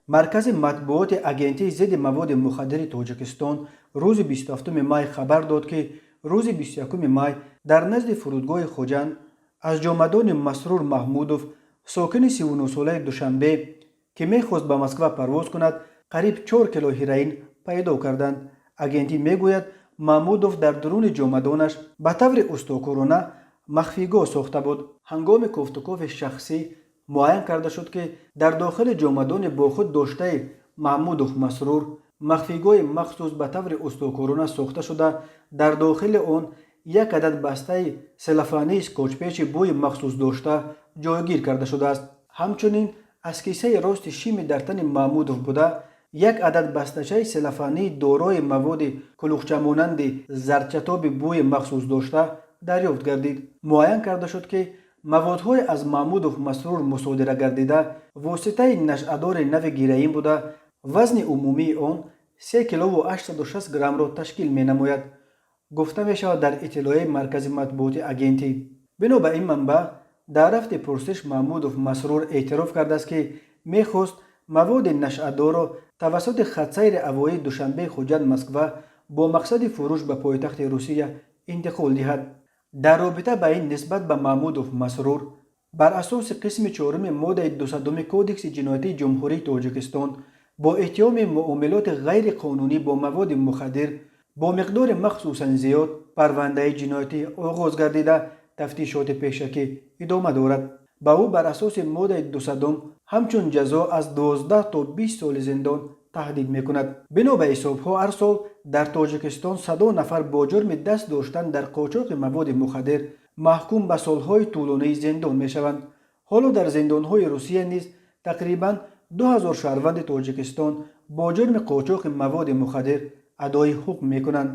Маркази матбуоти Агентии зидди маводи мухаддири Тоҷикистон рӯзи 27 май хабар дод, ки рӯзи 21 май дар назди фурудгоҳи Хуҷанд аз ҷомадони Масрур Маҳмудов, сокини 39-солаи Душанбе, ки мехост ба Москва парвоз кунад, қариб 4 кило героин пайдо карданд. Агентӣ мегӯяд, Маҳмудов дар дуруни ҷомадонаш ба таври устокорона махфигоҳ сохта буд. Ҳангоми кофтукови шахсӣ муайян карда шуд, ки дар дохили ҷомадони бо худ доштаи Маҳмудов Масрур махфигоҳи махсус ба таври устокорона сохта шуда, дар дохили он як адад бастаи селофании скотчпечи бӯи махсус дошта ҷойгир карда шудааст. Ҳамчунин аз кисаи рости шими дар тани Маҳмудов буда, як адад бастачаи селофании дорои маводи кулухчамонанди зардчатоби бӯи махсус дошта дарёфт гардид. Муайян карда шуд, ки маводҳои аз Маҳмудов Масрур мусодира гардида воситаи нашъадори нави героин буда, вазни умумии он 3 килову 860 граммро ташкил менамояд, гуфта мешавад дар иттилоияи маркази матбуоти агентӣ. Бино ба ин манбаъ, дар рафти пурсиш Маҳмудов Масрур эътироф кардааст, ки мехост маводи нашъадорро тавассути хатсайри ҳавоии Душанбе Хуҷанд Москва бо мақсади фурӯш ба пойтахти Русия интиқол диҳад. Дар робита ба ин нисбат ба Маҳмудов Масрур бар асоси қисми чоруми моддаи 200-уми Кодекси ҷиноятии Ҷумҳурии Тоҷикистон бо иттиҳоми муомилоти ғайриқонунӣ бо маводи мухаддир бо миқдори махсусан зиёд парвандаи ҷиноятӣ оғоз гардида, тафтишоти пешакӣ идома дорад. Ба ӯ бар асоси моддаи 200-ум ҳамчун ҷазо аз 12 то 20 соли зиндон таҳдид мекунад. Бино ба ҳисобҳо, ҳар сол дар Тоҷикистон садо нафар бо ҷурми даст доштан дар қочоқи маводи мухаддир маҳкум ба солҳои тӯлонии зиндон мешаванд. Ҳоло дар зиндонҳои Русия низ тақрибан 2000 шаҳрванди Тоҷикистон бо ҷурми қочоқи маводи мухаддир адои ҳукм мекунанд.